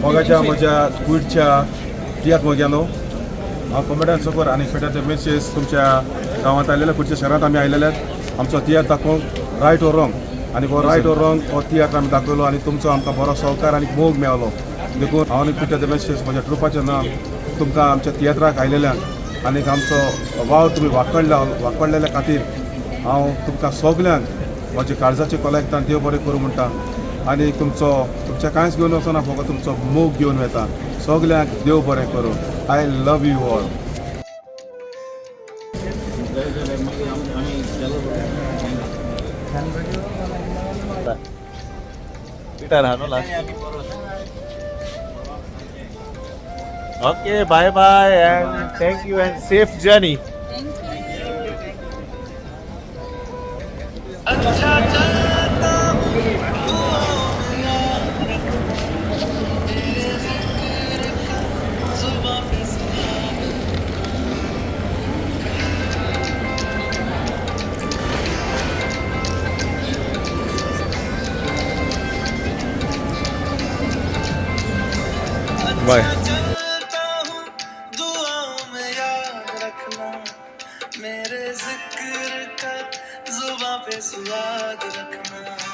मोगाच्या म्हज्या कुडच्या तियात्र मोग्यानो, हांव कॉमेडियन सोकर आनी पेटाचे मेसेज तुमच्या गांवांत आयलेले, कुडच्या शहरांत आमी आयलेले आमचो तियात्र दाखोवंक, रायट ओर रॉंग. आनी हो रायट ओर रॉंग हो तियात्र आमी दाखयलो आनी तुमचो आमकां बरो सहकार आनी मोग मेळलो. देखून हांव आनी पिटर मेसेज म्हज्या ट्रुपाचें नांव तुमकां आमच्या तियात्राक आयलेल्यान आनी आमचो वावर तुमी वाकडला वाकडलेल्या खातीर हांव तुमकां सगल्यांक म्हज्या काळजाचे कोलेक्टान देव बरें करूं म्हणटा. आनी तुमचो तुमच्या कांयच घेवन वचना, फकत तुमचो मोग घेवन वता. सगल्यांक देव बरें करूं. I love you all. Peter हा न्हू last. Okay, bye bye and thank you and safe journey. Bye. चलता हूँ, दुआओं में याद रखना, मेरे जिक्र का जुबां पे सुआद रखना.